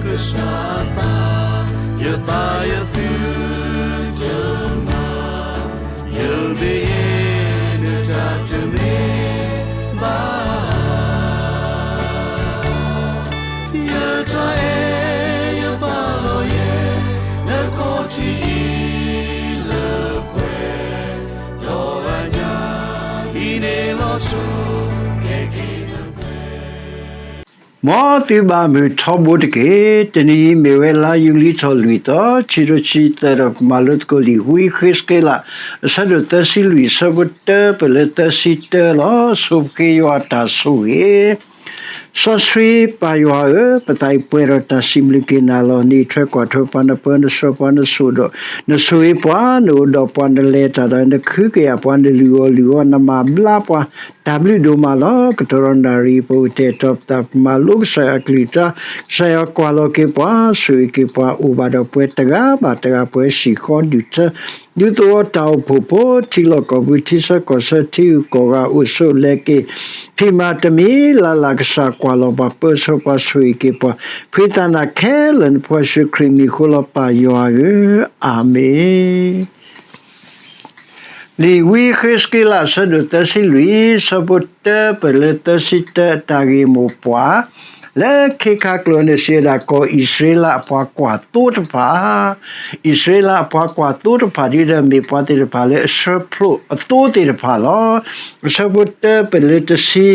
ကစၢ်အသး, ယသးယသုတမၤ, ယမ့ၢ်ယဲနတၢ်တမ့ၢ် ဘၣ်, ယတၢ်အဲၣ်ယပာ်လီၤယဲ နခီၣ်ထံးအံၤလၢပှဲၤ, ဒီးအညၣ်အံၤန့ၣ်လီၤဆီ ကဲက့ၤနပှဲၤ မ်သုဘၣ်မုာ်ထီဘိတက့ၢ်. တနံၤအံၤမ့ၢ်ဝဲလါယူၤလံထီၣ်လွံၢ်သီ, ခံကထိခံဆံသၢ ဒီးပမၤလိသကိးလံာ်ဝံယဃ့းစက့လး အဆၢဒိၣ်သၢဆံလွံၢ် အဆၢဖိတၢပၢၢ်လၢသၢဆံတၢလီၤ. ဆိပဃ့ယွၤတၢ်ဆိၣ်ဂ့ၤ. စီဆှံပၢ်ယွၤဧၢ, ပသးအံၤပှဲၤဒီးတၢ်စံးဘျုးက့ၤနၤလီၤ. နအံးထွဲကွၢ်ထွဲပှၤ, နပၢနဆှၢပှၤ, နဆိၣ်ဒီးနဆိၣ်ဂ့ၤပှၤ, နအိၣ်ဒီးပှၤ, နလဲၤတၢ်ဒီးနကဟုကယာ်ပှၤ, နလုၢ်အီၣ်လုၢ်အီ နမၤဘျါပှၤ, တၢ်ဘျုးဒိၣ်မးလီၤ. ကတီၢ်ဒီးနၣ်ရံၣ်အံၤ ပအိၣ်တဲာ်တီၤပသး ပမၤလိကစၢ်ယွၤအကလုၢ်ကထါ, ကစၢ်ယွၤကွၢ်လီၤက့ၤပှၤ, ဆိၣ်ဂ့ၤက့ၤပှၤ, အိၣ်ဘၣ်ဒီးပှဲၤတဂၤဘၣ်တဂၤ, ပှဲၤဟံၣ်ဃီဒူၣ်ထၢ ဒူသဝီတၢ်အိၣ်ဖှိၣ်ဖိ, ထံလီၢ်ကီၢ်ပူၤ, ထံဆၢကီၢ်ဆၢ, ထံဂုၤကီၢ်ဂၤအိၣ်ဆိးလဲၤက့ၤ ဖံးမၤတမံၤလၢ်လၢ် ကစၢ်ကွၢ်လီၤပှၤ ပၢဆှၢပှၤ ဆိၣ်ဂ့ၤက့ၤပှၤ, ဖှံသးနၤခဲလၢာ် နဖိယ့ၣ်ၡူးခရံာ်မံၤဃိလီၤ ပၢ်ယွၤဧၢ, အၤမ့ၣ်. လံာ်ဝံယဃ့းစက့လး အဆၢဒိၣ်သၢဆံလွံၢ် အဆၢဖိတၢပၢၢ်လၢသၢဆံတၢ အတၢ်ဂ့ၢ်မိၢ်ပှၢ် လၢခံခါကျိၤန့ၣ်စံးဝဲဒၣ် ကီၢ်အံၣ်စရ့လးအပှၤကွၢ်သိတဖၣ်, အံၣ်စရ့လးအပှၤကွၢ်သိတဖၣ် ဒ်ဒီးမ့ၢ်ပှၤသ့ၣ်တဖၣ်လၢအဆှၢဖျိအသိသ့ၣ်တဖၣ်လီၤ. အဆၢဖိတၢပၢၢ်လၢတဆံ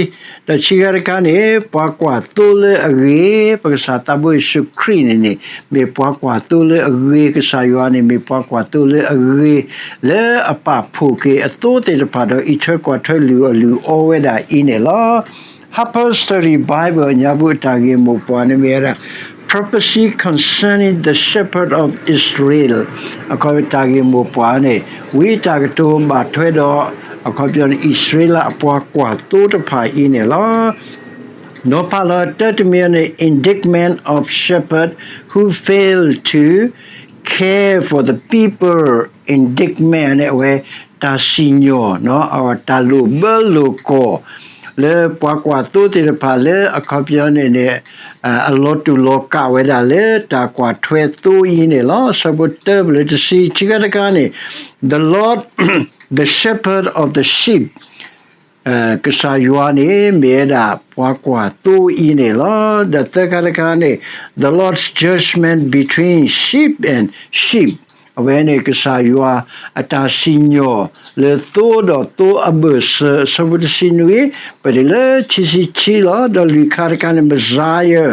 ဒီးခံခါတခါန့ၣ် ပှၤကွၢ်သိလၢအဂ့ၤ, ပကစၢ်သးဘိယ့ၣ်ၡူးခရံာ်န့ၣ်န့ၣ် မ့ၢ်ပှၤကွၢ်သိလၢအဂ့ၤ, ကစၢ်ယွၤန့ၣ် မ့ၢ်ပှၤကွၢ်သိလၢအဂ့ၤ လၢအပာ်ဖှိၣ်က့ၤအသိသ့ၣ်တဖၣ်ဒီး အံးထွဲကွၢ်ထွဲလုၢ်အီၣ်လုၢ်အီဝဲဒၣ်အံၤန့ၣ်လီၤ. Harper's Study Bible အညါပူၤအတၢ်ဂ့ၢ်မိၢ်ပှၢ်န့ၣ်မ့ၢ်ဝဲဒၣ် Prophecy Concerning the Shepherd of Israel အခီပညီတၢ်ဂ့ၢ်မိၢ်ပှၢ်န့ၣ် ဝံတၢ်ကတိၤဘၣ်ထွဲဒီး အခီပညီန့ၣ် အံၣ်စရ့လးအပှၤကွၢ်သိတဖၣ်အံၤန့ၣ်လီၤ. ဒီးဖးလီၤတၢတမံၤန့ၣ် indictment of shepherd who fail to care for the people, indictment န့ၣ် အဝဲတၢ်စံၣ်ညီၣ် တၢ်လိၣ်ဘၢလိၣ်ကီၢ် လၢပှၤကွၢ်သိသ့ၣ်တဖၣ်လၢအခီပညီန့ၣ်န့ၣ် အလီၤတူၢ်လီၤကာ်ဝဲဒၣ်လၢတၢ်ကွၢ်ထွဲသိအံၤန့ၣ်လီၤ. အဆၢဖိတၢပၢၢ်လၢတဆံ ခံခါတခါန့ၣ် the Lord, the shepherd of the sheep ကစၢ်ယွၤန့ၣ် မ့ၢ်ဝဲဒၣ်ပှၤကွၢ်သိအံၤန့ၣ်လီၤ. ဒီးသၢခါတခါန့ၣ် the Lord's judgment between sheep and sheep အဝဲန့ၣ်ကစၢ်ယွၤအတၢ်စံၣ်ညီၣ်လၢသိဒီးသိအဘၢၣ်စၢၤ အဆၢဖိတဆံနွံ ပတုၤလၢခံဆံခံလီၤ. ဒီးလွံၢ်ခါတခါန့ၣ် Messiah,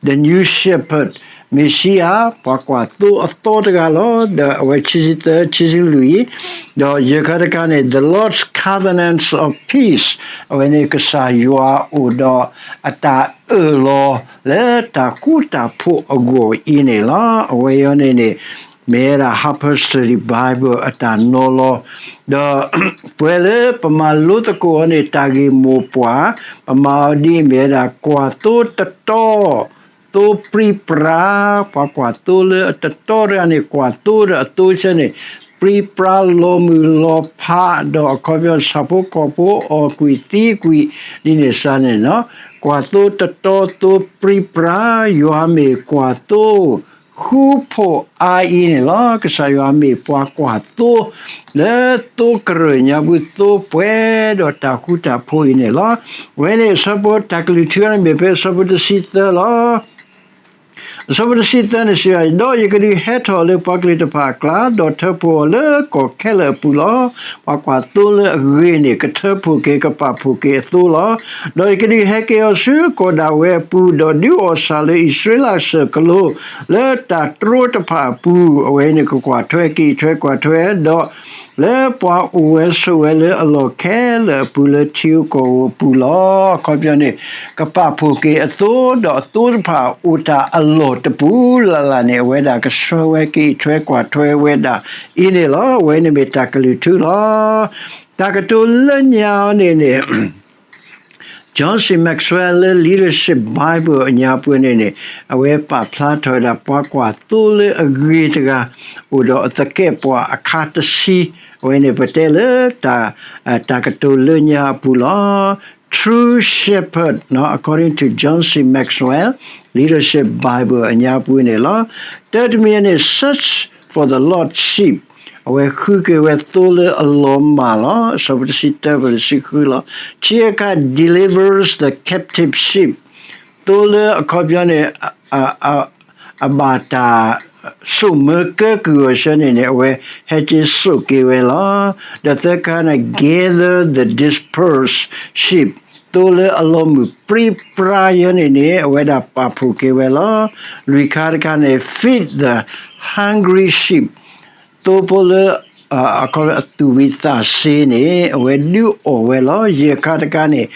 the new shepherd, မ့ၣ်ၡံအၤ ပှၤကွၢ်သိအသီတဂၤလီၤ. ဒီးအဝဲခံဆံသၢ ခံဆံလွံၢ် ဒီးယဲၢ်ခါတခါန့ၣ် the Lord's covenants of peace အဝဲန့ၣ်ကစၢ်ယွၤအိၣ်ဒီးအတၢ်အၢၣ်လီၤလၢတၢ်ဃူတၢ်ဖိးအဂီၢ်အံၤန့ၣ်လီၤ. အဝဲအံၤန့ၣ်န့ၣ် မ့ၢ်ဝဲဒၣ် Harper's Study Bible အတၢ်နီၤလီၤ ဒီးပှဲၤလၢပမၤလိသကိးအီၤန့ၣ် တၢ်ဂ့ၢ်မိၢ်ပှၢ် ပမၤအီၤဒ်အံၤ မ့ၢ်ဝဲဒၣ် ကွၢ်သိတတီ သိပြံပြါ, ပှၤကွၢ်သိလၢအတတီတဂၤန့ၣ် ကွၢ်သိဒီးအသိဆၢန့ၣ် ပြံပြါလီၤမုၢ်လီၤဖး ဒီးအခီပညီ ဆၣ်ဖိကီၢ်ဖိ အီၣ်ကွံာ်သံကွံာ် ဒ်န့ၣ်စ့ၢ်န့ၣ်လီၤ. ကွၢ်သိတတီ သိပြံပြါ, ယွၤမ့ၢ်ကွၢ်သိ ဃူဖိးအါအံၤန့ၣ်လီၤ. ကစၢ်ယွၤမ့ၢ်ပှၤကွၢ်သိ လၢသိကရၢၢ်ညါပူၤ သိပှဲၤဒီးတၢ်ဃူတၢ်ဖိးအံၤန့ၣ်လီၤ. အဝဲန့ၣ်အဆၢဖိတၢ်ကလုၢ်ထူန့ၣ်မ့ၢ်ဖဲအဆၢဖိတဆံသၢလီၤ. အဆၢဖိတဆံသၢန့ၣ်စံး, ဒီးယကဒုးဟဲထီၣ်လၢပှၤကလုာ်တဖၣ်အကျါ, ဒီးထၢဖှိၣ်အီၤလၢကီၢ်ခဲလၢာ်အပူၤလီၤ. ပှၤကွၢ်သိလၢအဂ့ၤန့ၣ် ကထၢဖှိၣ်က့ၤကပာ်ဖှိၣ်က့ၤအသိလီၤ. ဒီးယကဒုးဟဲက့ၤအီၤဆူကီၢ်ဒၣ်ဝဲအပူၤ, ဒီးဒုးအီၣ်ဆၣ်လၢအံၣ်စရ့လးအစၢၣ်ကလိ လၢတၢ်တြိတဖၣ်အပူၤ, အဝဲန့ၣ်ကကွၢ်ထွဲက့ၤအံးထွဲကွၢ်ထွဲ, ဒီး လၢပှၤအိၣ်ဝဲဆိးဝဲလၢအလီၢ်ခဲလၢာ်အပူၤ လၢထံဧိၤကီၢ်ဧိၤအပူၤလီၤ. အခီပညီန့ၣ် ကပာ်ဖှိၣ်က့ၤအသိ, ဒီးအသိတဖၣ်အိၣ်တၢ်အလီၢ်တပူၤလၢ်လၢ်န့ၣ် အဝဲဒၣ်ကဆှၢဝဲက့ၤအံးထွဲကွၢ်ထွဲဝဲဒၣ်အံၤန့ၣ်လီၤ. အဝဲန့ၣ်မ့ၢ်တၢ်ကလုၢ်ထူလီၤ. တၢ်ကတိၤလၢညါအီၤန့ၣ်န့ၣ် John C Maxwell လၢ Leadership Bible အညါပူၤန့ၣ်န့ၣ် အဝဲပာ်ဖျါထီၣ်ဝဲဒၣ် ပှၤကွၢ်သိလၢအဂ့ၤတဂၤ အိၣ်ဒီးအသကဲးပှၤအခါတဆံ, အဝဲန့ၣ်ပတဲလၢ တၢ်ကတိၤလၢညါအပူၤလီၤ. True shepherd, according to John C Maxwell, Leadership Bible အညါပူၤန့ၣ်လီၤ. တၢတမံၤန့ၣ် Search for the Lost Sheep, အဝဲဃုက့ၤဝဲသိလၢအလီၤမၢ်လီၤ. အဆၢဖိတဆံတၢပၢၢ်တဆံဃုလီၤ. ခံခါတခါ delivers the captive sheep, သိလၢအခီပညီန့ၣ် အဘၣ်တၢ် စိာ်မၢကဲကုၢ်အီၤဆၢန့ၣ်န့ၣ် အဝဲဟဲက့ၤစိာ်က့ၤဝဲလီၤ. ဒီးသၢခါန့ၣ် gather the dispersed sheep, သိလၢအလီၤမုၢ်ပြံပြါယဲန့ၣ်န့ၣ် အဝဲဒၣ်ပာ်ဖှိၣ်က့ၤဝဲလီၤ. လွံၢ်ခါတခါန့ၣ် feed the hungry sheep, သိဖိလၢ အသူၣ်ဝံၣ်သးဆံးန့ၣ် အဝဲဒုးအီၣ်ဝဲလီၤ. ယဲၢ်ခါတခါန့ၣ်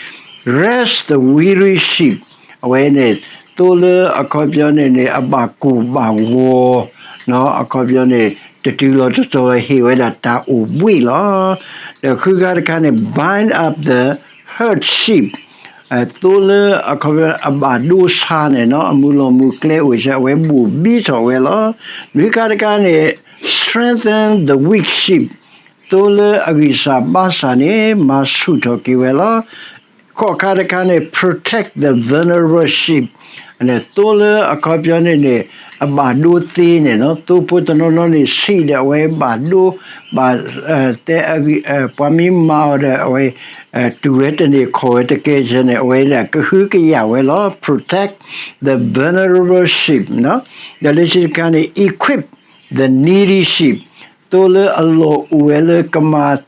rest the weary sheep, အဝဲန့ၣ် သိလၢအခီပညီန့ၣ်န့ၣ် အဘၣ်ကိၢ်ဘၣ်ဂီၤ အခီပညီန့ၣ် တတုၤလီၤတတီၤလီၤ ဟ့ၣ်ဝဲဒၣ်တၢ်အိၣ်ဘှံးလီၤ. ဒီးဃုခါတခါန့ၣ် bind up the hurt sheep, သိလၢအခီပညီအဘၣ်ဒိဆါန့ၣ်နီၤ အမုၢ်လီၤမုၢ်ကျဲအိၣ်ဆၢ အဝဲဘိၣ်ဘံထီၣ်ဝဲလီၤ. နွံခါတခါန့ၣ် strengthen the weak sheep, သိလၢအဂံၢ်စၢ်ဘါစၢ်န့ၣ် မၤဆူၣ်ထီၣ်က့ၤဝဲလီၤ. ဃိးခါတခါန့ၣ် protect the vulnerable sheep, သိလၢအခီပညီန့ၣ်န့ၣ် အဘၣ်ဒိသ့န့ၣ်နီၤ သိဖိတနီၤနီၤန့ၣ် ဆံးဒီးအဝဲဘၣ်ဒိ ဘၣ်တဲ ပှၤမ့ၢ်မၤအီၤဒီး အဝဲ တူၢ်ဝဲတန့ၢ်ခီၣ်ဝဲတကဲဆၢန့ၣ် အဝဲဒၣ်ကဟုကယာ်ဝဲလီၤ. Protect the vulnerable sheep, ဒီးလၢခံတခါန့ၣ် equip the needy sheep, သိလၢအလီၢ်အိၣ်ဝဲလၢကမၤ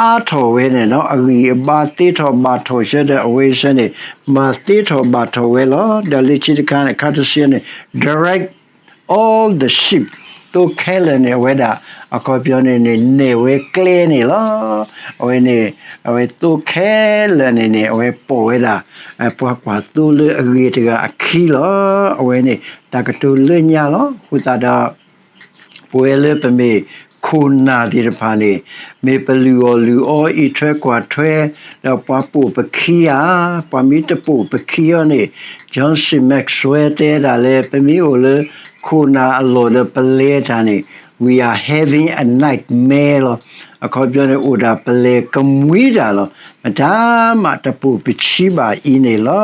အါထီၣ်ဝဲန့ၣ်နီၤ အဂံၢ်အဘါသ့ထီၣ်ဘၣ်ထီၣ်ဆၢဒီး အဝဲဆၢန့ၣ် မၤသ့ထီၣ်ဘၣ်ထီၣ်ဝဲလီၤ. ဒီးလၢခံတခါန့ၣ် ခါတဆံန့ၣ် direct all the sheep, သိခဲလၢာ်န့ၣ် အဝဲဒၣ် အခီပညီန့ၣ်န့ၣ် နဲၣ်ဝဲကျဲန့ၣ်လီၤ. အဝဲန့ၣ် အဝဲသိခဲလၢာ်န့ၣ်န့ၣ် အဝဲပိာ်ဝဲဒၣ် ပှၤကွၢ်သိလၢအဂ့ၤတဂၤအခံလီၤ. အဝဲန့ၣ် တၢ်ကတိၤလၢညါလီၤ. အဃိသတးဒီး ပဝဲလၢပမ့ၢ်ခိၣ်နၢ်သ့ၣ်တဖၣ်န့ၣ် မ့ၢ်ပလုၢ်အီၣ်လုၢ်အီ အံးထွဲကွၢ်ထွဲ ဒီးပှၤပိာ်ပခံဧါ, ပှၤမ့ၢ်တပိာ်ပခံအီၤန့ၣ် John C Maxwell တဲဒၣ်လၢ ပမ့ၢ်အိၣ်လၢခိၣ်နၢ်အလီၢ်ဒီးပလဲၤတၢ်န့ၣ် we are having a nightmare လီၤ. အခီပညီန့ၣ် အိၣ်ဒၣ်ပလဲၤကမှံတၢ်လီၤ. မတၤမးတပိာ်ပခံဘၣ်အံၤန့ၣ်လီၤ.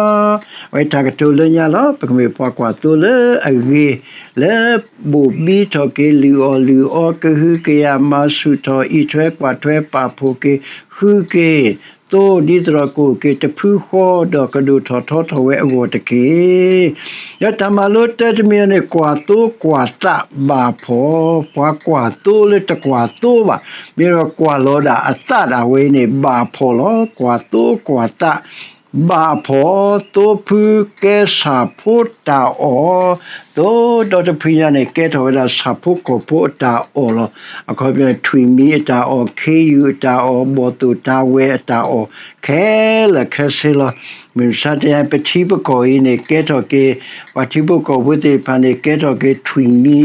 အဝဲတၢ်ကတိၤလၢညါလီၤ. ပကမ့ၢ်ပှၤကွၢ်သိလၢအဂ့ၤ လၢဘိၣ်ဘံထီၣ်က့ၤ လုၢ်အီၣ်လုၢ်အီ ကဟုကယာ် မၤဆူၣ်ထီၣ် အံးထွဲကွၢ်ထွဲ ပာ်ဖှိၣ်က့ၤ ဃုက့ၤ သိဒ်သိးဒီးကအိၣ်က့ၤတဖုဃီ ဒီးကဒိၣ်ထီၣ်ထီထီၣ်ဝဲအဂီၢ်တက့ၢ်. ဒီးတၢ်မၤလိတၢတမံၤန့ၣ် ကွၢ်သိကွၢ်သးဘၣ်ဖှီၣ်, ပှၤကွၢ်သိလၢတကွၢ်သိဘၣ်, မ့ၢ်ဒီးကွၢ်လီၤဒၣ်အသးဒၣ်ဝဲန့ၣ် ဘၣ်ဖှီၣ်လီၤ. ကွၢ်သိကွၢ်သး ဘၣ်ဖှီၣ်, သိဖုကဲဆၣ်ဖိတၢ်အီၣ်, သိဒီတဖုညါန့ၣ် ကဲထီၣ်ဝဲဒၣ်ဆၣ်ဖိကီၢ်ဖိအတၢ်အီၣ်လီၤ. အခီပညီ ထွံၣ်မံအတၢ်အီၣ်, ခ့ယုၢ်အတၢ်အီၣ်, ဘီၣ်သိၣ်တၢ်ဝဲအတၢ်အီၣ်, ခဲလၢာ်ခဲဆ့လီၤ. မုၢ်မဆါတနံၤ ပထံပကီၢ်အံၤန့ၣ် ကဲထီၣ်က့ၤ, ပှၤထံဖိကီၢ်ဖိသ့ၣ်တဖၣ်န့ၣ် ကဲထီၣ်က့ၤထွံၣ်မံ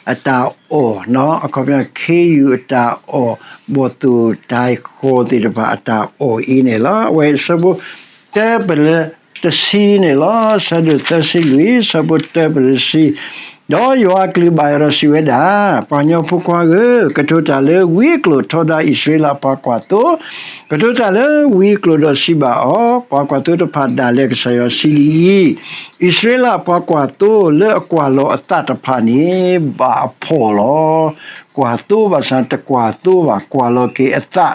အတၢ်အီၣ်, အခီပညီ ခ့ယုၢ်အတၢ်အီၣ်, ဘီၣ်သိၣ်တၢ်ဃီၤသ့ၣ်တဖၣ်အတၢ်အီၣ်အံၤန့ၣ်လီၤ. အဝဲအဆၢဖိ တၢပလၢတဆံန့ၣ်လီၤ. ဆၢဒိၣ်သၢဆံလွံၢ်, ဆၢဖိတၢပလၢတဆံ, ဒီးယွၤအကလုၢ်ဘၣ်ယွၤဒီးစံးဝဲဒၣ်, ပှၤကညီဖိခွါဧၢ, ကတိၤတၢ်လၢဝံအကျိာ်ထီဒါအံၣ်စရ့လးအပှၤကွၢ်သိ, ကတိၤတၢ်လၢဝံအကျိာ်ဒီးစံးဘၣ်အီၤ, ပှၤကွၢ်သိတဖၣ်ဒၣ်လဲာ်ကစၢ်ယွၤစံးဒ်အံၤ, အံၣ်စရ့လးအပှၤကွၢ်သိလၢအကွၢ်လီၤအသးတဖၣ်န့ၣ် ဘၣ်အဖှီၣ်လီၤ. ကွၢ်သိဘၣ်ဆၣ်တကွၢ်သိဘၣ်, ကွၢ်လီၤက့ၤအသး,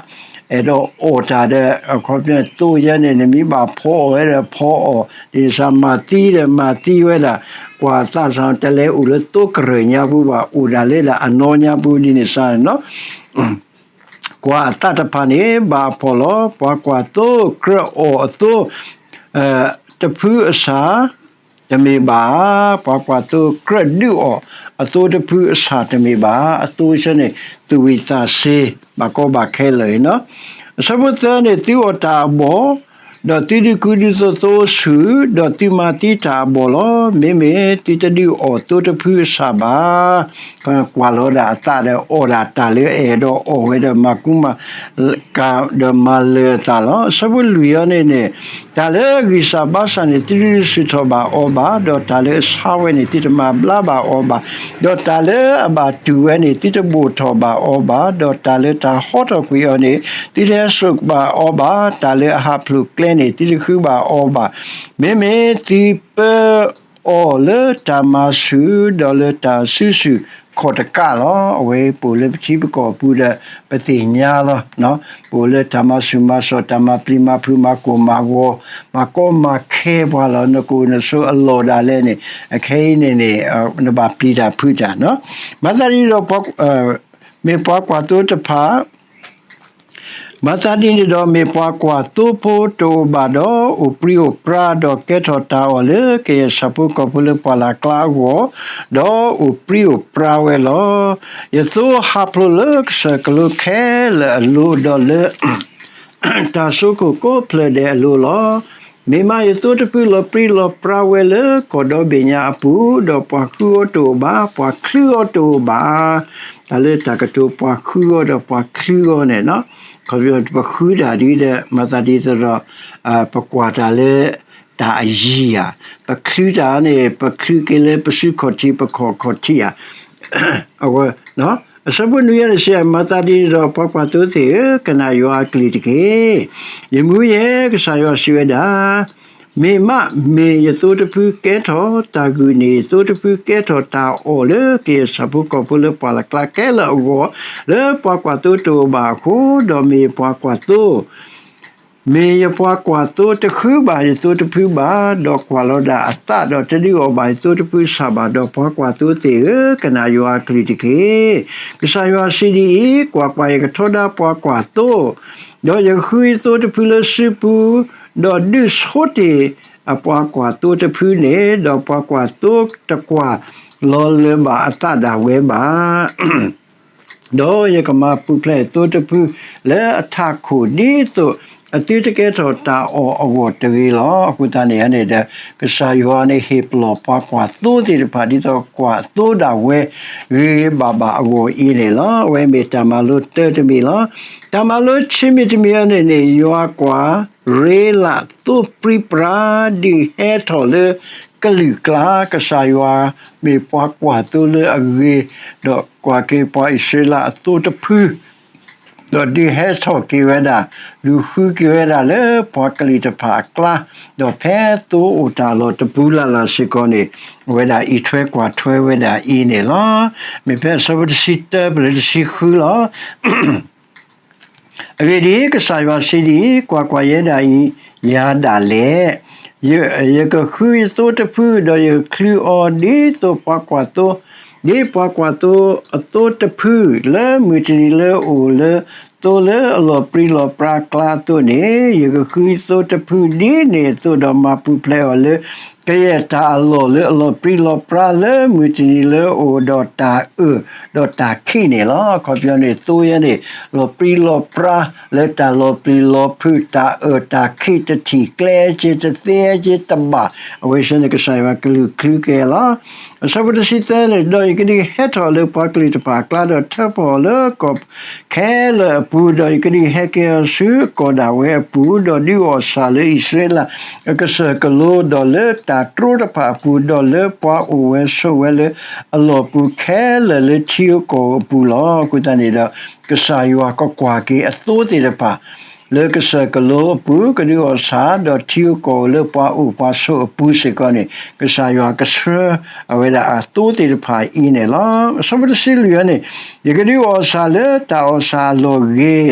အဲၣ်ဒိးအီၣ်တၢ်ဒီး အခီပညီသိယဲန့ၣ် နမ့ၢ်ဘၣ်ဖီအီၣ်ဝဲဒီးဖီအီၣ်, ဒ်န့ၣ်စ့ၢ်မၤသံဒီးမၤသံဝဲဒၣ်, ကွၢ်အသးဆၣ်တလဲၤအိၣ်လၢသိကရၢၢ်ညါပူၤဘၣ်, အိၣ်ဒၣ်လၢဒၣ်အနီၢ်ညါပူၤဒ်န့ၣ်စ့ၢ်န့ၣ်လီၤ. ကွၢ်အသးတဖၣ်န့ၣ် ဘၣ်အဖှီၣ်လီၤ. ပှၤကွၢ်သိကြၢးအီၣ်အသိ တဖုအဆၣ် တမ့ၢ်ဘၣ်, ပှၤကွၢ်သိကြၢးဒုးအီၣ်အသိတဖုအဆၣ်တမ့ၢ်ဘၣ်, အသိဆၢန့ၣ် သူၣ်ဝံၣ်သးဆ့ ဘၣ်ကီဘၣ်ခဲလၢာ်န့ၣ်လီၤ. အဆၢဖိသၢန့ၣ် သုအီၣ်တၢ်အဘီၣ်, ဒီးသုဒုးကူဒုးသိးသိဆူၣ်, ဒီးသုမၤသံတၢ်အဘီၣ်လီၤ. မ့မ့ၢ်သုတဒုးအီၣ်သိတဖုအဆၣ်ဘၣ်. ကွၢ်လီၤဒၣ်အသးဒီးအီၣ်ဒၣ်တၢ်လၢအအဲၣ်ဒိးအီၣ်ဝဲဒီးမၤကူမၤ ကၤဒီးမၤလၢာ်အသးလီၤ. အဆၢဖိလွံၢ်အံၤန့ၣ်န့ၣ်, တၢ်လၢအဂံၢ်စၢ်ဘါစၢ်န့ၣ် သုတဒုးဆူၣ်ထီၣ်ဘၣ်အီၤဘၣ်, ဒီးတၢ်လၢအဆါဝဲန့ၣ် သုတမၤဘျါဘၣ်အီၤဘၣ်, ဒီးတၢ်လၢအဘၣ်တူၢ်ဝဲန့ၣ် သုတဘိၣ်ထီၣ်ဘၣ်အီၤဘၣ်, ဒီးတၢ်လၢတၢ်ဟီထီၣ်ကွံာ်အီၤန့ၣ် သုတဟဲစိာ်ဘၣ်အီၤဘၣ်, တၢ်လၢအဟးဖျိးကျဲန့ၣ် သုတဃုဘၣ်အီၤဘၣ်. မ့မ့ၢ်သုပၢ အီၤလၢတၢ်မၤဆူၣ် ဒီးလၢတၢ်စုဆူၣ်ခီၣ်တကးလီၤ. အဝဲပအိၣ်လၢပထံပကီၢ်အပူၤဒီး ပသ့ၣ်ညါလီၤ. ပအိၣ်လၢတၢ်မၤဆူၣ်မၤစိး တၢ်မၤပျံၤမၤဖုး မၤကိၢ်မၤဂီၤ မၤကီမၤခဲပှၤလီၤ. နကအိၣ်နဆိးအလီၢ်ဒၣ်လဲာ်န့ၣ် အခဲအံၤန့ၣ်န့ၣ် နဘၣ်ပျံၤတၢ်ဖုးတၢ်နီၤ. မၤသးဒ်ဒီး မ့ၢ်ပှၤကွၢ်သိတဖၣ် မၤသးဒ်န့ၣ်ဒီး မ့ၢ်ပှၤကွၢ်သိဖိတအိၣ်ဘၣ်ဒီး အိၣ်ပြံအိၣ်ပြါ ဒီးကဲထီၣ်တၢ်အီၣ်လၢကယဲၢ်ဆၣ်ဖိကီၢ်ဖိလၢပှၢ်လၢ်ကျါအဂီၢ်, ဒီးအိၣ်ပြံအိၣ်ပြါဝဲလီၤ. ယသိဟးဖျိးလၢကစၢၢ်ကလိခဲလၢာ်အလိၤ ဒီးလၢ တၢ်စိခိၣ်ကိးဖျၢၣ်ဒဲးအလိၤလီၤ. မ့ၢ်မးယသိတဖုလီၤပြံလီၤပြါဝဲလၢကီၢ်ဒီဘ့ၣ်ညါအပူၤ, ဒီးပှၤဃုအီၤတအိၣ်ဘၣ်, ပှၤချုးအီၤတအိၣ်ဘၣ်. တၢ်လၢတၢ်ကတိၤပှၤဃုအီၤဒီးပှၤချုးအီၤန့ၣ်, ခီဖျိပဃုတၢ်ဒ်ဒီး မၤသးဒ်သိးဒီး ပကွၢ်တၢ်လၢ တၢ်အယံၤဧါ, ပချုးတၢ်န့ၣ် ပချုးက့ၤလၢပစုခီၣ်ထံးပခီၣ်ခီၣ်ထံးဧါ. အဝဲ အဆၢဖိနွံန့ၣ်စံး, မၤသးဒ်န့ၣ်ဒီး ပှၤကွၢ်သိသ့ၣ်ဧၢ, ကနၣ်ယွၤအကလုၢ်တက့ၢ်. ယမူယဲ ကစၢ်ယွၤစံးဝဲဒၣ်, မ့ၢ်မးမ့ၢ်ယသိတဖုကဲထီၣ်တၢ်ဂုာ်န့ၢ် ယသိတဖုကဲထီၣ်တၢ်အီၣ်လၢကယဲၢ်ဆၣ်ဖိကီၢ်ဖိလၢပှၢ်လၢ်ကျါခဲလၢာ်အဂီၢ်, လၢပှၤကွၢ်သိတအိၣ်ဘၣ်အဃိ, ဒီးမ့ၢ်ယပှၤကွၢ်သိတဃုဘၣ်ယသိတဖုဘၣ်, ဒီးကွၢ်လီၤဒၣ်အသးဒီးတဒုးအီၣ်ဘၣ်ယသိတဖုဆၣ်ဘၣ်, ဒီးပှၤကွၢ်သိသ့ၣ်ဧၢ, ကနၣ်ယွၤအကလုၢ်တက့ၢ်. ကစၢ်ယွၤစံးဒ်အံၤ, ကွၢ်ကွၢ်, ယကထီဒါပှၤကွၢ်သိ ဒီးယဃုယသိတဖုလၢစုပူၤ, ဒီးဒုးဆိတ့ၢ်အပှၤကွၢ်သိတဖုန့ၣ်, ဒီးပှၤကွၢ်သိတကွၢ်လီၤလၢၤဘၣ်အသးဒၣ်ဝဲဘၣ်. ဒီးယကမၤပူၤဖျဲးယသိတဖုလၢအထးခိၣ် ဒ်သိးအသုတကဲထီၣ်တၢ်အီၣ်အဂီၢ်တဂ့ၤလီၤ. အဃိသတးန့ၣ်န့ၣ်ဒီး ကစၢ်ယွၤန့ၣ် ဟ့ၣ်ပလီၢ်ပှၤကွၢ်သိသ့ၣ်တဖၣ် ဒ်သိးကွၢ်သိဒၣ်ဝဲ ဂ့ၤဂ့ၤဘၣ်ဘၣ်အဂီၢ်အံၤန့ၣ်လီၤ. အဝဲမ့ၢ်တၢ်မၤလိတၢတမံၤလီၤ. တၢ်မၤလိဆံးမံၤတမံၤအံၤန့ၣ်န့ၣ် ယွၤကွၢ်ရ့လးသိပြံပြါ ဒုးဟဲထီၣ်လၢကလုာ်ကျါ, ကစၢ်ယွၤမ့ၢ်ပှၤကွၢ်သိလၢအဂ့ၤ, ဒီးကွၢ်က့ၤပှၤအံၣ်စရ့လးအသိတဖု ဒီးဒုးဟဲထီၣ်က့ၤဝဲဒၣ်, ဒုးဃုက့ၤဝဲဒၣ်လၢပှၤကလုာ်တဖၣ်အကျါ, ဒီးဖဲသိအိၣ်တၢ်လီၢ်တပူၤလၢ်လၢ်စ့ၢ်ကီးန့ၣ်, အဝဲဒၣ်အံးထွဲကွၢ်ထွဲဝဲဒၣ်အံၤန့ၣ်လီၤ. မ့ၢ်ဖဲအဆၢဖိတဆံတၢ ပလၢတဆံဃုလီၤ. အဂ့ၢ်ဒ်အံၤ, ကစၢ်ယွၤစံးဒ်အံၤ, ကွၢ်ကွၢ်, ယဲဒၣ်အံၤ, ယၤဒၣ်လဲာ်, ယကဃုယသိတဖု, ဒီးယကချုးအီၤဒ်သိးပှၤကွၢ်သိ, ဒ်ပှၤကွၢ်သိအသိတဖု လၢမုၢ်တနံၤလၢအအိၣ်လၢသိလၢအလီၤပြံလီၤပြါအကျါအသိးန့ၣ်, ယကဃုယသိတဖုဒ်န့ၣ်အသိး, ဒီးမၤပူၤဖျဲးအီၤလၢ ကယဲၢ်တၢ်အလီၢ်လၢအလီၤပြံလီၤပြါလၢမုၢ်တနံၤလၢအအိၣ်ဒီးတၢ်အၢၣ်ဒီးတၢ်ခံးန့ၣ်လီၤ. အခီပညီန့ၣ် သိယဲန့ၣ် လီၤပြံလီၤပြါလၢတၢ်လီၤပျံၤလီၤဖုး တၢ်အၢၣ်တၢ်ခံးတထံၣ်ကျဲက့ၤတသ့က့ၤတဘၣ်, အဝဲဆၢန့ၣ် ကစၢ်ယွၤကလုၢ်ချုးက့ၤလီၤ. အဆၢဖိတဆံသၢန့ၣ်, ဒီးယကဒုးဟဲထီၣ်လၢပှၤကလုာ်တဖၣ်အကျါ ဒီးထၢဖီၣ်အီၤလၢကီၢ် ခဲလၢာ်အပူၤ, ဒီးယကဒုးဟဲက့ၤအီၤဆူကီၢ်ဒၣ်ဝဲအပူၤ, ဒီးဒုးအီၣ်ဆၣ်လၢအံၣ်စရ့လးအကစၢၢ်ကလိ, ဒီးလၢတၢ်တြိတဖၣ်အပူၤ, ဒီးလၢပှၤအိၣ်ဝဲဆိးဝဲလၢအလီၢ်ပူၤခဲလၢာ်လၢထံဧိၤကီၢ်ဧိၤအပူၤလီၤ. အဃိသတးန့ၣ်ဒီး ကစၢ်ယွၤကကွၢ်က့ၤအသိသ့ၣ်တဖၣ် လၢကစၢၢ်ကလိအပူၤ, ကဒုးအီၣ်ဆၣ်, ဒီးထံဧိၤကီၢ်ဧိၤလၢပှၤအိၣ်ပှၤဆိးအပူၤစ့ၢ်ကီးန့ၣ်, ကစၢ်ယွၤကဆှၢအဝဲဒၣ်အသိသ့ၣ်တဖၣ်အံၤန့ၣ်လီၤ. အဆၢဖိတဆံလွံၢ်န့ၣ်, ယကဒုးအီၣ်ဆၣ်လၢတၢ်အီၣ်ဆၣ်အလီၢ်ဂ့ၤ, ဒီး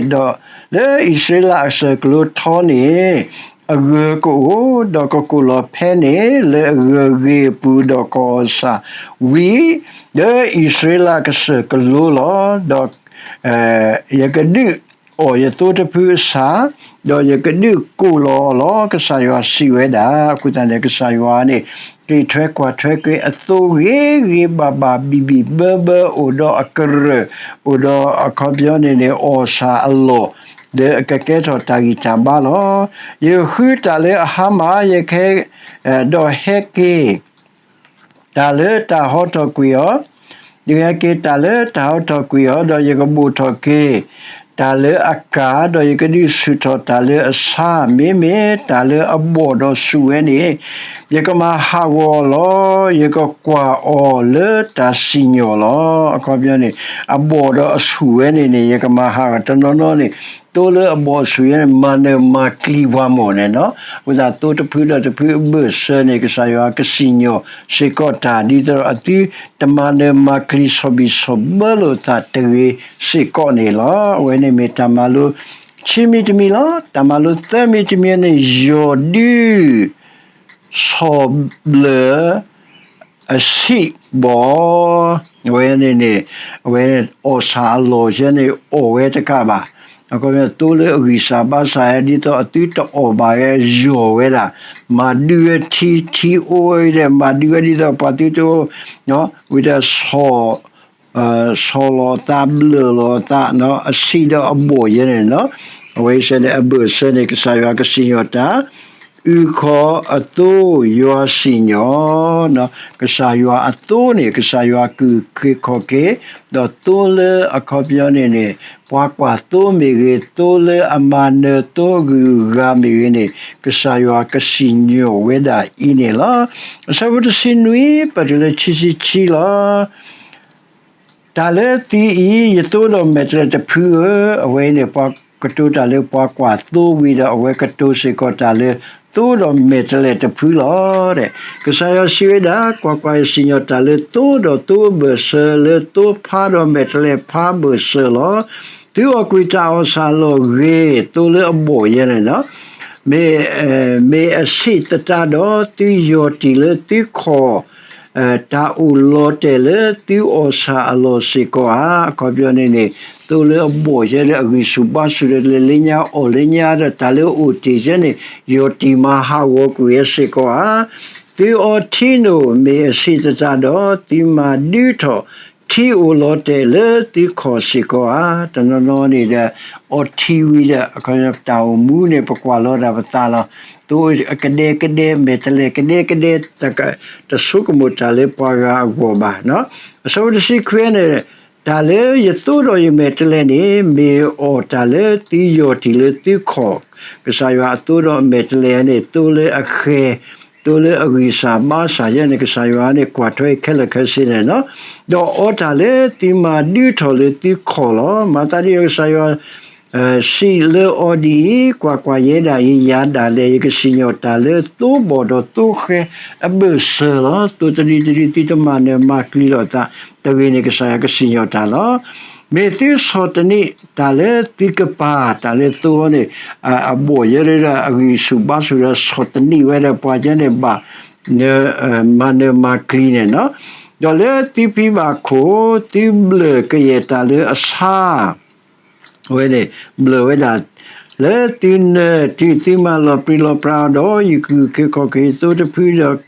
လၢအံၣ်စရ့လးအကစၢၢ်ကလိထီန့ၣ် အဂၢၤကအိၣ်, ဒီးကကိၣ်လီၤဖဲန့ၣ် လၢအဂၢၤဂ့ၤအပူၤ, ဒီးကအီၣ်ဆၣ်ဝံၤ လၢအံၣ်စရ့လးကစၢၢ်ကလိလီၤ. ဒီး ယကဒုးအီၣ်ယသိတဖုအဆၣ်, ဒီးယကဒုးကိၣ်လီၤအီၤလီၤ, ကစၢ်ယွၤစံးဝဲဒၣ်. အဃိသတးန့ၣ် ကစၢ်ယွၤန့ၣ် က့ၤထွဲကွၢ်ထွဲက့ၤအသိဂ့ၤဂ့ၤဘၣ်ဘၣ် ဘံၣ်ဘံၣ်ဘၢဘၢ အိၣ်ဒီးအကရၢၢ်, အိၣ်ဒီးအခီပညီန့ၣ်န့ၣ် အီၣ်ဆၣ်အလီၢ် လၢအကကဲထီၣ်တၢ်ဂံၢ်တၢ်ဘါလီၤ. ယဃုတၢ်လၢအဟါမၢ်, ယကဟဲ, ဒီးဟဲက့ၤ တၢ်လၢတၢ်ဟီထီၣ်ကွံာ်အီၤ, ယကဟဲက့ၤတၢ်လၢတၢ်ဟီထီၣ်ကွံာ်အီၤ, ဒီးယကဘိၣ်ထီၣ်က့ၤတၢ်လၢအကၢ်, ဒီးယကဒုးဆူၣ်ထီၣ်တၢ်လၢအဆါ, မ့မ့ၢ်တၢ်လၢအဘီၣ်ဒီးဆူၣ်ဝဲန့ၣ် ယကမၤဟးဂီၤအီၤလီၤ. ယကကွၢ်အီၤလၢတၢ်စံၣ်ညီၣ်လီၤ. အခီပညီန့ၣ် အဘီၣ်ဒီးအဆူၣ်ဝဲန့ၣ်န့ၣ် ယကမၤဟးဂီၤတနီၤနီၤန့ၣ် သိလၢအဘီၣ်အဆူၣ်ယဲန့ၣ် မၤနၢၤမၤကျံၤပှၤမိၢ်န့ၣ်လီၤ. အဃိသတး သိတဖုဒီးတဖုအဘၢၣ်စၢၤန့ၣ် ကစၢ်ယွၤကစံၣ်ညီၣ်စ့ၢ်ကီးတၢ် ဒ်သိးဒီးအသုတမၤနၢၤမၤကျံၤ ဆီၣ်ဘံၣ်ဆီၣ်ဘၢလိာ်သးတဂ့ၤစ့ၢ်ကီးန့ၣ်လီၤ. အဝဲန့ၣ်မ့ၢ်တၢ်မၤလိ ခံမံၤတမံၤလီၤ. တၢ်မၤလိသၢမံၤတမံၤန့ၣ် ယီၢ်ဒုး ဆီၣ်ဘျၢၣ် အဆံးဘီၣ်, အဝဲန့ၣ်န့ၣ် အဝဲအီၣ်ဆၣ်အလီၢ်ယဲန့ၣ် အီၣ်ဝဲတကးဘၣ်. အခီပညီ သိလၢအဂံၢ်စၢ်ဘါစၢ် ဒ်သိးအသုတအီၣ်ဘၣ်ဝဲ ယီၢ်ဝဲဒၣ်, မၤဒုးဝဲထံ ထံအိၣ်ဝဲဒီး မၤဒုးဝဲဒ်သိးပှၤသုတအိၣ် ဝံၤဒီး ဆီၣ် ဆီၣ်လီၤအသး ဘျၢၣ်လီၤအသး အဆံးဒီးအဘီၣ်ယဲန့ၣ်လီၤ. အဝဲအံၤန့ၣ် အဘၢၣ်စၢၤန့ၣ် ကစၢ်ယွၤကစံၣ်ညီၣ်တၢ် အုၣ်ခီၣ်အသိယွၤစံၣ်ညီၣ်, ကစၢ်ယွၤအသိန့ၣ် ကစၢ်ယွၤကအုၣ်က့ၤခီၣ်က့ၤ, ဒီးသိလၢအခီပညီန့ၣ်န့ၣ် ပှၤကွၢ်သိမ့ၢ်ဂ့ၤ, သိလၢအမၤနၢၤသိအဂုၤအဂၤမ့ၢ်ဂ့ၤန့ၣ် ကစၢ်ယွၤကစံၣ်ညီၣ်ဝဲဒၣ်အံၤန့ၣ်လီၤ. အဆၢဖိတဆံနွံ ပတုၤလၢခံဆံခံလီၤ. တၢ်လၢသုအံၤ ယသိဒီးမဲာ်တဲးလဲးတဖုဧၢ, အဝဲအံၤန့ၣ် ပှၤကတိၤတၢ်လၢပှၤကွၢ်သိဝံၤဒီး အဝဲကတိၤစ့ၢ်ကီးတၢ်လၢ သိဒီးမဲာ်တဲးလဲးတဖုလီၤ. ကစၢ်ယွၤစံးဝဲဒၣ်, ကွၢ်ကွၢ်, ယစံၣ်ညီၣ်တၢ်လၢသိဒီးသိအဘၢၣ်စၢၤ လၢသိဖးဒီးမဲာ်တဲးလဲးဖးအဘၢၣ်စၢၤလီၤ. သုအီၣ်ကွံာ်တၢ်အီၣ်ဆၣ်အလီၢ်ဂ့ၤ, သိလၢအဘီၣ်ယဲန့ၣ်လီၤ. မ့ၢ်, မ့ၢ်အဆံးသတးဒီး သုယီၢ်တံၢ်လၢသုခီၣ် တၢ်အိၣ်လီၤတဲာ်လၢသုအီၣ်ဆၣ်အလီၢ်စ့ၢ်ကီးဧါ. အခီပညီန့ၣ်န့ၣ် သိလၢအဘီၣ်ယဲလၢအဂံၢ်ဆူၣ်ဘါဆူၣ်ဒီး လဲၤလၢညါအီၣ်လၢညါဒီး တၢ်လၢအအိၣ်တ့ၢ်ယဲန့ၣ် ယီၢ်တံၢ်မၤဟးဂီၤကွံာ်ဝဲစ့ၢ်ကီးဧါ. သုအီထံနိၣ် မ့ၢ်အဆံးသတးဒီး သုမၤဒုးထီၣ်ထံအိၣ်လီၤတဲာ်လၢသုခီၣ်စ့ၢ်ကီးဧါ. တနီၤနီၤန့ၣ်ဒီး အီထံဝံၤဒီး အခီပညီ တၢ်အိၣ်မူန့ၣ် ပကွၢ်လီၤဒၣ်ပသးလီၤ. သိကဒဲကဒဲ မဲာ်တဲးလဲးကဒဲကဒဲ တဆိကမိၣ်တၢ်လၢပှၤဂၤအဂီၢ်ဘၣ်. အဆၢဖိတဆံခွံန့ၣ် တၢ်လၢယသိဒီးယမဲာ်တဲးလဲးန့ၣ် မ့ၢ်အီၣ်တၢ်လၢသုယီၢ်တံၢ်လၢသုခီၣ်, ကစၢ်ယွၤအသိဒီးအမဲာ်တဲးလဲးန့ၣ် သိလၢအဃဲၤ, သိလၢအဂံၢ်စၢ်ဘါစၢ်ယဲန့ၣ် ကစၢ်ယွၤန့ၣ် ကွၢ်ထွဲခဲလၢာ်ခဲဆ့န့ၣ်လီၤ. ဒီးအီတၢ်လၢသုမၤဒုးထီၣ်လၢသုခီၣ်လီၤ. မၤသးဒ်အံၤ ကစၢ်ယွၤ စံးလၢအီၤဒ်အံၤ, ကွၢ်ကွၢ်, ယဲဒၣ်အံၤ ယၤဒၣ်လဲာ် ယကစံၣ်ညီၣ်တၢ်လၢသိဘီၣ်ဒီးသိဃဲၤအဘၢၣ်စၢၤလီၤ. သိတဒုတဒု သုတမၤနၢၤမၤကျံၤလိာ်သး တဂ့ၤန့ၣ် ကစၢ်ယွၤကစံၣ်ညီၣ်တၢ်လီၤ. မ့ၢ်သုဆီၣ်တနံးတၢ်လၢသုကပၤ, တၢ်လၢသိန့ၣ် အဘီၣ်ယဲဒီး အဂံၢ်ဆူၣ်ဘါဆူၣ်ဒီး ဆီၣ်တနံးဝဲဒီးပှၤယဲန့ၣ်ဘၣ် မၤနၢၤမၤကျံၤန့ၣ်လီၤ. ဒီးလၢသုဖံးဘၣ်ခိၣ် သုဘျၢၣ်ကယဲၢ်တၢ်လၢအဆါ အဝဲန့ၣ် ဘျၢၣ်ဝဲဒၣ် လၢသုနၢၤတုၤသုမၤလီၤပြံလီၤပြါအီၤဒီး ယကအုၣ်က့ၤခီၣ်က့ၤသိတဖုဒီး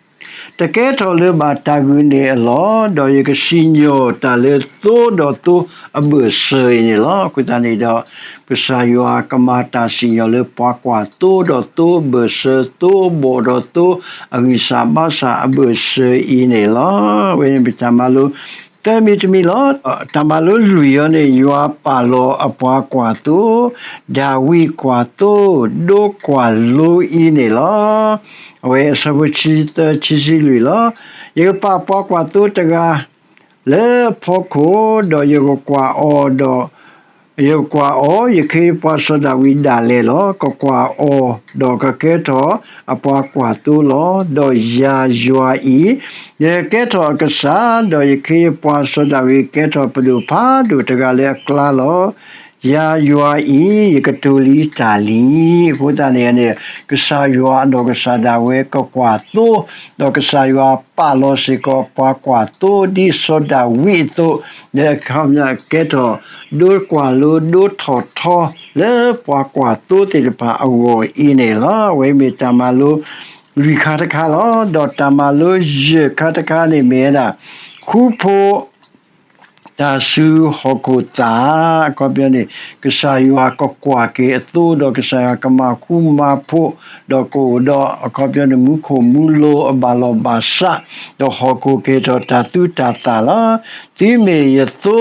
တကဲထီၣ်လၢၤဘၣ်တၢ်ဂုာ်န့ၢ်အလီၢ်, ဒီးယကစံၣ်ညီၣ်တၢ်လၢသိဒီးသိအဘၢၣ်စၢၤအံၤန့ၣ်လီၤ. အဃိသတးန့ၣ်ဒီး ကစၢ်ယွၤကမၤတၢ်စံၣ်ညီၣ်လၢပှၤကွၢ်သိဒီးသိအဘၢၣ်စၢၤ သိအဘီၣ်ဒီးသိအဂံၢ်စၢ်ဘါစၢ်အဘၢၣ်စၢၤအံၤန့ၣ်လီၤ. အဝဲန့ၣ်မ့ၢ်တၢ်မၤလိ သၢမံၤတမံၤလီၤ. တၢ်မၤလိလွံၢ်အံၤန့ၣ် ယွၤပာ်လီၤအပှၤကွၢ်သိ, ဒၤဝံးကွၢ်သိ, ဒိကွၢ်လိအံၤန့ၣ်လီၤ. အဝဲအဆၢဖိဆံသၢ ဆံဆံလွံၢ်လီၤ. ယကပာ်ပှၤကွၢ်သိတဂၤ လၢအဖီခိၣ်, ဒီးယကကွၢ်အီၤဒီး ယကကွၢ်အီၤ, ယခ့ယပှၤစီၤဒၤဝံးဒၣ်လဲာ်လီၤ. ကကွၢ်အီၤ, ဒီးကကဲထီၣ်အပှၤကွၢ်သိလီၤ. ဒီးယၤယွၤအံၤ, ယကဲထီၣ်အကစၢ်, ဒီးယခ့ယပှၤစီၤဒၤဝံးကဲထီၣ်ပဒိၣ်ဖးဒိၣ်တဂၤလၢအကျါလီၤ. ယၤယွၤအံၤ ယကတိၤလံတၢ်လံ. အဃိသတးန့ၣ်န့ၣ် ကစၢ်ယွၤအနီၢ်ကစၢ်ဒၣ်ဝဲကကွၢ်သိ, ဒီးကစၢ်ယွၤပာ်လီၤစ့ၢ်ကီးပှၤကွၢ်သိ ဒ်စီၤဒၤဝံးအသိး, လၢအခီပညီကဲထီၣ် ဒိကွၢ်လိ ဒိထီၣ်ထီ လၢပှၤကွၢ်သိသ့ၣ်တဖၣ်အဂီၢ်အံၤန့ၣ်လီၤ. အဝဲမ့ၢ်တၢ်မၤလိ လွံၢ်ခါတခါလီၤ. ဒီးတၢ်မၤလိယဲၢ်ခါတခါန့ၣ်မ့ၢ်ဝဲဒၣ် ဃူဖိး တၢ်စူၤဟီၣ်ခိၣ်သး, အခီပညီန့ၣ် ကစၢ်ယွၤကကွၢ်က့ၤအသိ ဒီးကစၢ်ယွၤကမၤဃူမၤဖိး, ဒီးကအိၣ်ဒီးအခီပညီန့ၣ် မူခိၣ်မူလိၤအဘၣ်လီၤဘၣ်စး, ဒီးဟီၣ်ခိၣ်ကဟဲထီၣ်တၢ်သူတၢ်သၣ်လီၤ. သုမ့ၢ်ယသိ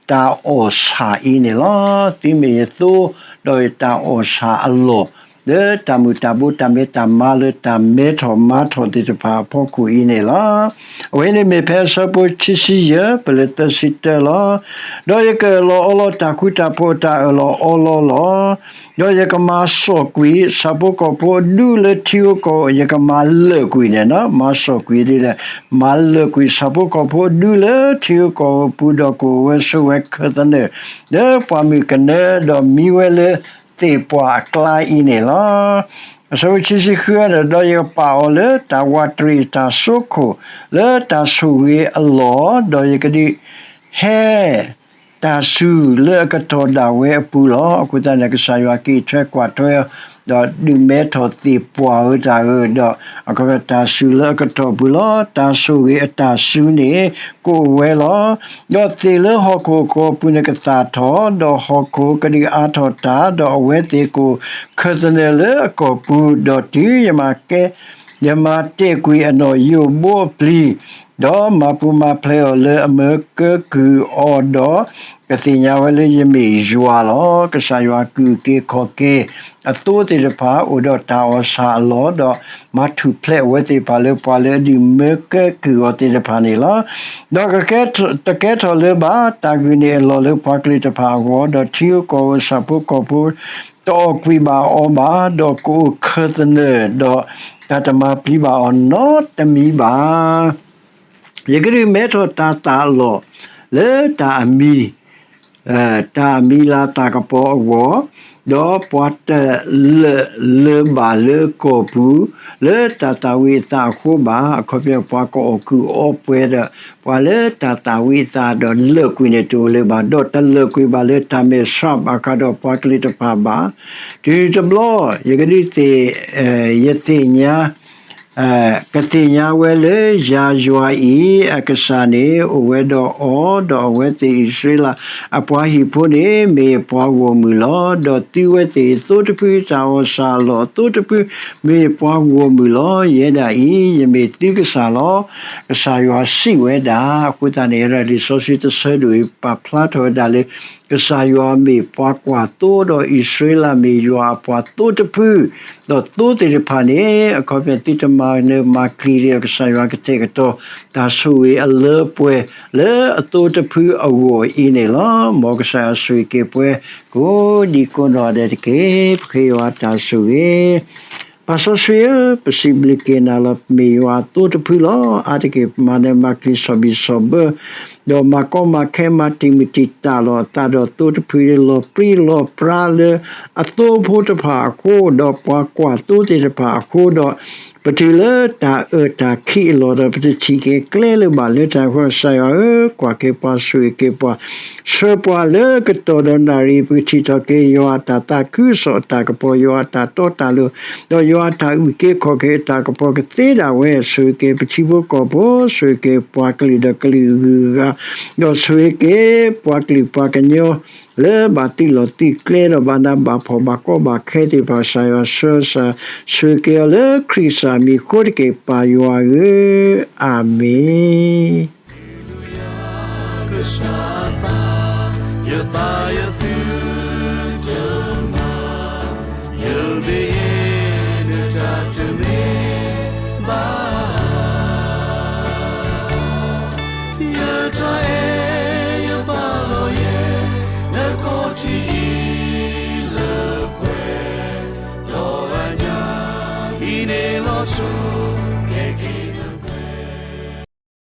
တၢ်အီၣ်ဆၣ်အံၤန့ၣ်လီၤ. သုမ့ၢ်ယသိ ဒီးယတၢ်အီၣ်ဆၣ်အလီၢ် လၢတၢ်မုာ်တၢ်ဘိတၢ်မဲတၢ်မါလၢတၢ်မဲထီၣ်မါထီၣ်သ့ၣ်တဖၣ်အဖီခိၣ်အံၤန့ၣ်လီၤ. အဝဲန့ၣ်မ့ၢ်ဖဲအဆၢဖိခံဆံယဲၢ် ပလၢသၢဆံတၢလီၤ. ဒီးယကအၢၣ်လီၤအီလီၤတၢ်ဃူတၢ်ဖိးအတၢ်အၢၣ်လီၤအီလီၤလီၤ. ဒီးယကမၤစိာ်ကွံာ်ဆၣ်ဖိကီၢ်ဖိအဒူလၢထံဧိၤကီၢ်ဧိၤ, ယကမၤလၢာ်ကွံာ်န့ၣ်, မၤစိာ်ကွံာ်ဒ်လဲၣ်, မၤလၢာ်ကွံာ်ဆၣ်ဖိကီၢ်ဖိအဒူလၢထံဧိၤကီၢ်ဧိၤအပူၤ, ဒီးကအိၣ်ဝဲဆိးဝဲခၢၣ်သနၢၣ် လၢပှၢ်မုၢ်ကနၢ, ဒီးမံဝဲလၢသ့ၣ်ပှၢ်အကျါအံၤန့ၣ်လီၤ. အဆၢဖိခံဆံဃုန့ၣ်, ဒီးယကပာ်အီၤလၢတၢ်ဝးတရံးအတၢ်စိခိၣ် လၢတၢ်ဆိၣ်ဂ့ၤအလီၢ်, ဒီးယကဒုးဟဲ တၢ်စူၤလၢအကတီၢ်ဒၣ်ဝဲအပူၤလီၤ. အဃိသတးန့ၣ် ကစၢ်ယွၤက့ၤထွဲကွၢ်ထွဲ ဒီးဒုးမဲထီၣ်သ့ၣ်ပှၢ်ဧိၤတၢ်ဧိၤ, ဒီးအခီပညီတၢ်စူၤလၢအကတီၢ်ပူၤလီၤ. တၢ်ဆိၣ်ဂ့ၤအတၢ်စူၤန့ၣ် ကအိၣ်ဝဲလီၤ. ဒီးသ့ၣ်လၢဟီၣ်ခိၣ်အကီၢ်ပူၤန့ၣ်ကသၣ်ထီၣ်, ဒီးဟီၣ်ခိၣ်ကဒုးအါထီၣ်တၢ်, ဒီးအဝဲသ့ၣ်ကအိၣ်ခၢၣ်သနၢၣ်လၢအကီၢ်ပူၤ, ဒီးတုၤယမၤကဲ ယမၤတဲာ်ကွံာ်အနီၣ်ယိၣ်ဘိအပျံၤ, ဒီးမၤပူၤမၤဖျဲးအီၤလၢအမၢကဲကုၢ်အီၤဒီး, ကသ့ၣ်ညါဝဲလၢယမ့ၢ်ယွၤလီၤ. ကစၢ်ယွၤကုၢ်က့ၤခီၣ်က့ၤအသိသ့ၣ်တဖၣ် အိၣ်ဒီးတၢ်အီၣ်ဆၣ်အလီၢ်, ဒီးမၤထူၣ်ဖျဲးအဝဲသ့ၣ်တဖၣ်လၢပှၤလၢအဒုးမၢကဲကုၢ်အီၤသ့ၣ်တဖၣ်န့ၣ်လီၤ. ဒီးကကဲထီၣ်, တကဲထီၣ်လၢၤဘၣ်, တၢ်ဂ့ၢ်န့ၣ်အလီၢ်လၢပှၤကလုာ်တဖၣ်အဂီၢ်, ဒီးထံဧိၤကီၢ်ဧိၤဆၣ်ဖိကီၢ်ဖိ တအီၣ်ကွံာ်ဘၣ်အီၤဘၣ်, ဒီးကအိၣ်ခၢၣ်သနၢၣ်, ဒီးတၢ်တမၤပျံၤဘၣ်အီၤနီတမံၤဘၣ်. ယကဒုးမဲထီၣ်တၤသၣ်အလီၢ် လၢတၢ်အမံၤ, တၢ်အမံၤလၤသၣ်ကပီၤအဂီၢ်, ဒီးပှၤတလၢာ်လၢၤဘၣ်လၢကီၢ်ပူၤ လၢတၤသၣ်ဝံၤအသးအဃိဘၣ်. အခီပညီပှၤကအီၣ်ကုၢ်အီပှဲၤဒီး ပှၤလၢတၤသၣ်ဝံၤအသးဒီးလၢာ်ကွံာ်န့ၣ်တအိၣ်လၢၤဘၣ်, ဒီးတလၢာ်ကွံာ်ဘၣ်လၢတၢ်မဲာ်ဆှးဘၣ်ဃးဒီးပှၤကလုာ်တဖၣ်ဘၣ်. တုၤတဘျီ ယကဒုးသ့ၣ်, ယသ့ၣ်ညါ ကသ့ၣ်ညါဝဲလၢယၤယွၤအံၤ အကစၢ်န့ၣ် အိၣ်ဝဲဒီးအီၤ, ဒီးအဝဲသ့ၣ်အံၣ်စရ့လးအပှၤဟံၣ်ဖိန့ၣ် မ့ၢ်ပှၤဂီၢ်မုၢ်လီၤ. ဒီးသုဝဲသ့ၣ်အသိတဖု တၢ်အီၣ်ဆၣ်အလီၢ်အသိတဖု မ့ၢ်ပှၤဂီၢ်မုၢ်လီၤ. ယဲဒၣ်အံၤ ယမ့ၢ်သုကစၢ်လီၤ. ကစၢ်ယွၤစံးဝဲဒၣ်. အဃိသတးန့ၣ် လံာ်စီဆှံတဆၢဒိၣ်အံၤ ပာ်ဖျါထီၣ်ဝဲဒၣ်လၢ ကစၢ်ယွၤမ့ၢ်ပှၤကွၢ်သိ, ဒီးအံၣ်စရ့လးမ့ၢ်ယွၤအပှၤသိတဖု, ဒီးသိသ့ၣ်တဖၣ်န့ၣ် အခီပညီသုတမၤနၢၤမၤကျံၤဒီး ကစၢ်ယွၤကတဲာ်ကတီၤ တၢ်ဆိၣ်ဂ့ၤအလၢပှဲၤ လၢအသိတဖုအဂီၢ်အံၤန့ၣ်လီၤ. မ်ကစၢ်ယွၤဆိၣ်ဂ့ၤက့ၤပှၤ ကိးဒံကိးနီၢ်ဒဲးတက့ၢ်. ပဃ့ယွၤတၢ်ဆိၣ်ဂ့ၤ ပၢ်စီဆှံဧၢ, ပစံးဘျုးက့ၤနၤလီၤ. ပမ့ၢ်ယွၤအသိတဖုလီၤ. အါတက့ၢ်ပမၤနၢၤမၤကျံၤ ဆီၣ်ဘံၣ်ဆီၣ်ဘၢ ဒီးမၤကီမၤခဲ မၤတံာ်မုၢ်တံာ်တာ်လီၤအသးဒီးသိတဖု လီၤပြံလီၤပြါလၢအသိဖိတဖၣ်အဃိ, ဒီးပှၤကွၢ်သိသ့ၣ်တဖၣ်အဃိ, ဒီးပတုၤလၢတၢ်အၢၣ်တၢ်ခံးအလီၢ်ဒီး ပတထံၣ်က့ၤကျဲလၢၤဘၣ်လၢတၢ်အဃိ, ကစၢ်ယွၤဧၢ, ကွၢ်က့ၤပှၤ ဆိၣ်ဂ့ၤက့ၤပှၤ, ဆှၢပှၤလၢကတီၢ်ဒီးနၣ်ရံၣ် ပကထံၣ်ထီၣ်က့ၤ ယွၤအတၢ်သးခုကစီၣ်အတၢ်ကပီၤ, ယွၤအတၢ်တီတၢ်လိၤ, ဒီးယွၤအတၢ်အုၣ်က့ၤခီၣ်က့ၤအတၢ်ကပီၤကသ့ဒၣ်ဝဲ, ဆိၣ်ဂ့ၤက့ၤပထံဖိကီၢ်ဖိ, ဆိၣ်ဂ့ၤက့ၤပှၤကလုာ်ဒီးကလုာ်အဂုၤအဂၤ, ဒီးဆိၣ်ဂ့ၤက့ၤပှၤကလုာ်ပှၤကညီ လၢဘၣ်သုးလီၢ်သုးကျဲဒီးဘၣ်နးဘၣ်ဖှီၣ်ဘၣ်ကီဘၣ်ခဲသ့ၣ်တဖၣ်, ကစၢ်ယွၤဆှၢစၢ်, ဆိၣ်ဂ့ၤက့ၤအီၤလၢခရံာ်ကစၢ်မံၤအဃိတက့ၢ်, ပၢ်ယွၤဧၢ, အၤမ့ၣ်. ယသးယသ